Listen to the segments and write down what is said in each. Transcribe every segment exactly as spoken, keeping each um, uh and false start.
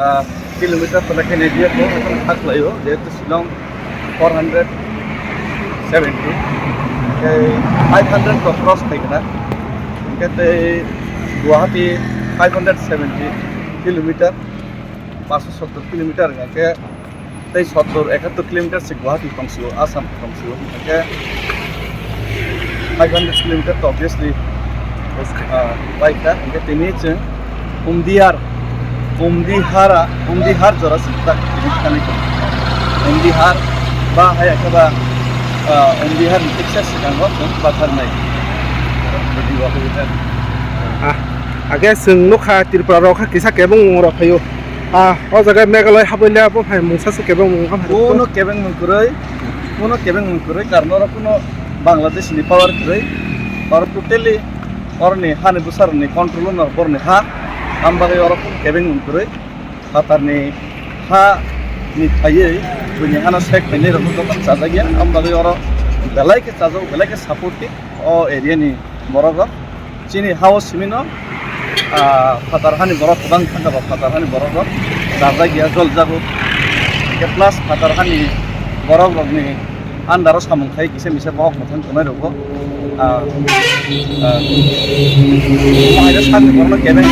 Ah, kilometer pala khe naidi ako, hakan kha khlaio, jehetu Shillong four hundred seventy, tei five hundred to cross khai kana, hingke tei Guwahati five hundred seventy kilometer, paanch sottor kilometer hingke tei sottor ekattor kilometer se Guwahati tongsigo, Assam tongsigo, hingke five hundred kilometer to obviously, ah, bai kha, hingke tini chwng Umdihar, Umdihara, Umdihar jora se tak tini thani kha. Umdihar ba hai khe ba, ah, Umdihar ni tiksa swkango chwng Patharmai. Ah, age chwng nukha Tripura rok kha kisa kebeng rok phaio. Ah, o jaga Meghalaya habailya bo hai mungsa se kebeng mung kha. Kuno kebeng mung kwrwi, kuno kebeng mung kwrwi, karon oro kuno Bangladesh ni power kwrwi, oro totally oroni hani bwsarokni control no borni ha, am bagwi oro kuno kebeng mung kwrwi, phatarni ha ni phaiwi buini hano sek phainai rokno joto chajakya, am bagwi oro belai khe chajak, belai khe supportive o area ni borok rok. Chini hao simino, ah, phatar hani borok kwbang thangkha ba phatar hani borok rok chajak ya, jol jago. Hingke plus phatar hani borok rokni andaro samung khai kisa misa bohok mwthang tongnai rokbo, ah, ah, omo hai sakni borokno kebeng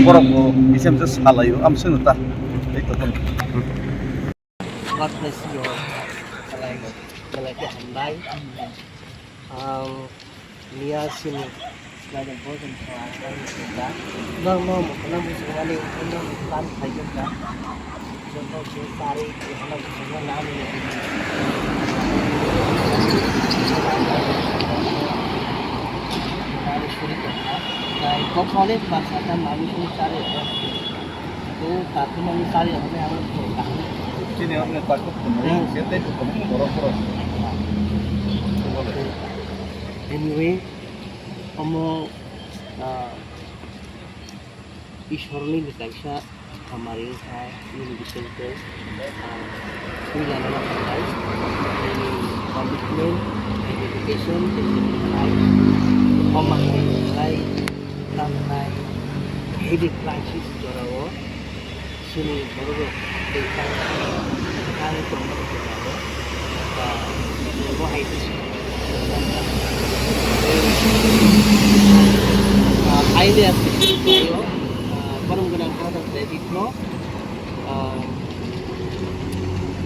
borok bo kisa misa salaio, am sino ta. Tei tongkha. God bless you all. Belai, belai khe hambai. Ang Mia sini, naina bojong kha, ang kha. Norok no mokona muchungmani, norok no plan khaijak kha. Joto khe chari, hana muchungma nani. Nani suri tongkha. Nai kok mani baksa ta mani suri chari. O takhumani chari hwnwi ang kok kaham. Chini hwnwi takhuk khumui, hmm, se tei bukhumui borok borok. Anyway, omo, ah, Ishorni ni kaisa hamari wngkha, nini bisingtwi, ah, twi lanana hambai, nini commitment, dedication, discipline hai, omo hai, hai, tam hai, heavy crisis jorao, Chini borok rok tei tang, tang tongmani jora o, ah, bo hai khe, ah, highway application khlaio, ah, borom gwnang Brother David no, ah,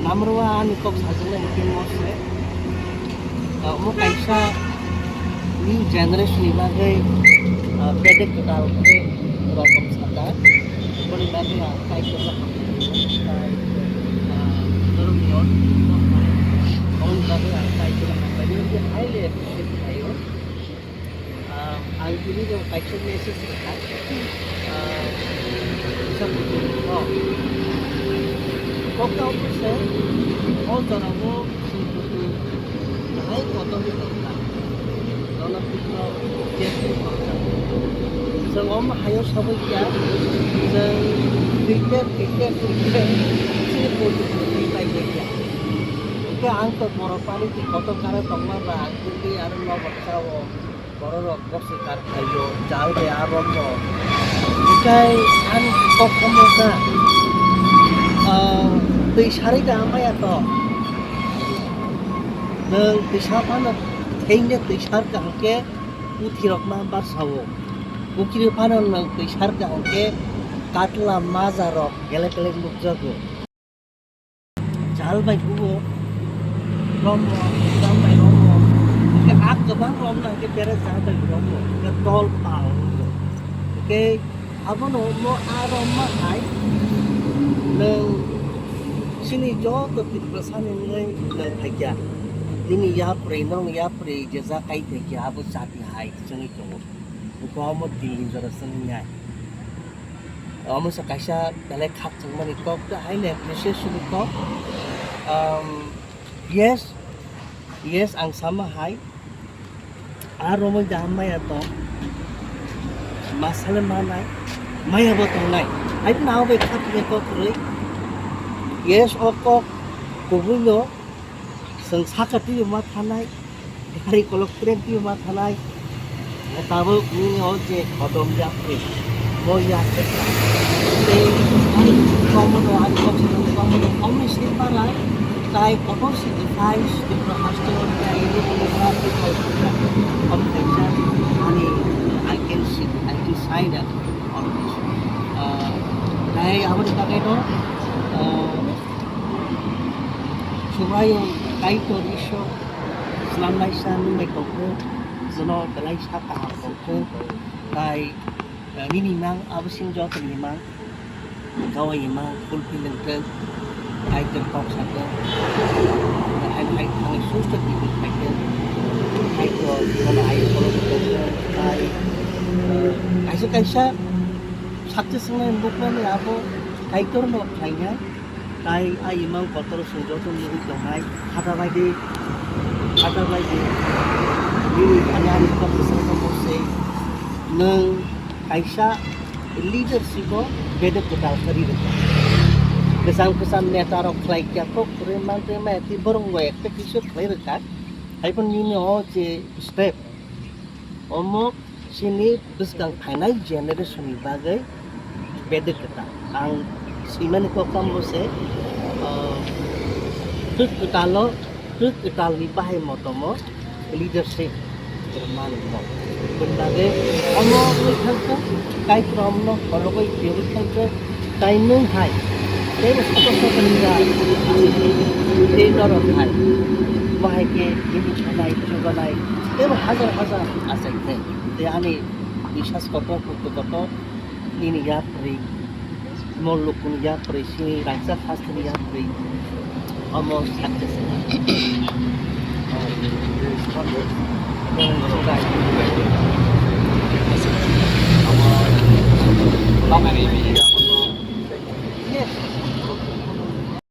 namrwa ani kok sajaknai hwnkhe mose. Ah, omo kaisa new generation ni bagwi, ah, bedek kwtal khe rokom sakha. Boni bagwi ang kaitor no hambai, ah, norokni audience no hambai. Aboni bagwi ang kaitor no hambai. Highly appreciate khlaio. Ah, ang tini no kaisa message rwkha. Ah, kisa bukhuk rok. Kok tamo se, o jorao chwng bukhuk bahai kotor wngwi tongkha. Nono phikno careful khlai. Chwng omo haio sabwi kha, chwng phikte, phikte, phikte, chini bukhuk bukhuk pai kha. Hwnkhe ang to borok pani twi kotor kana tongma ba, ang twi aro nobar sao. Bororok bwswk kar khlaio, jal de a romno. Hwnkhe ani kok omo kha, ah, twi sarwi da maya to. Nwng twi sa phano thengde twi sar ka hwnkhe puthirok ma bar sao. Pukhiri phano nwng twi sar ka hwnkhe katla majarok gelek gelek nukjago. Jal bai kubo romno, jal bai romno. Hingke a kwbang romno hingke tere jal bai romno. Hingke tol pal romno. Hingke abono mo a romma hai nwng chini joto Tripura sani wngwi nwng phaikya. Nini yapri, nwng yapri jesa kai phaikya abo chati hai chwngwi tongo. Hingke omo Delhi jora chwngwi nai. Omo se kaisa belai khakchangmani kok, tei haino appreciation ni kok. Um, yes, yes, ang sama hai. A romoi da maya tong. Masale manai, maya bo tongnai. Hai phano abo bai kha phai kok kwrwi. Yes, o kok kubui no. Chwng saka twibo ma thanai, gari kolok train twibo ma thanai. Tabuk nini o je khodom yapri, Boya tei ani komono, ani koksano komono, komono sini para tai kotor sini fai sini pro hasto tai ini ini berarti kalau kita kotor kerja ani I can see, I can sign that always. Uh, tai aboni bagwi no, uh, Subraiyung Kaitor Ishwar swnamnaisa nwng bai tongkhu, jono belai sa kaham tongkhu, tai, eh, nini mang abo sini joto ni mang, gawai ni mang fulfill wngthok, Kaitor kok sathok, hai hai thangwi susto tibwi phaithok, Kaitor jono hai khorok tongthok, tai, eh, kaisa kaisa success wngnai nukmani abo Kaitor no khlainai. Tai a imang kotor song joto nugwi tongnai, hata bai di, hata bai di. Nini thani ani kok bwswk tongmo se, nwng kaisa leadership o bedek kwtal khe ri rwkha. Kwcham kwcham neta rok khlai kya kok kwrwi mantwi maya twi borok bo ekta kisa khlai rwkha. Haiphano nini o je step, omo chini bwskang phainai generation ni bagwi bedek kwtal. Ang swimani kok tamo se, ah, twk kwtalo, twk kwtalni bahai motomo leadership rwmani kok. Bini bagwi omo wngwi thangkhe, Kaitorno khorogwi phiyogwi thangkhe, tai nwng hai teibo soto soto ni ba tei norok hai. Bo hai khe bini sanai chubanai teibo hajar hajar achai khe. Tei ani biswas kotor, bukti kotor, nini yapri, mol lukuni yapri, sini rangchak hasteni yapri, omo success.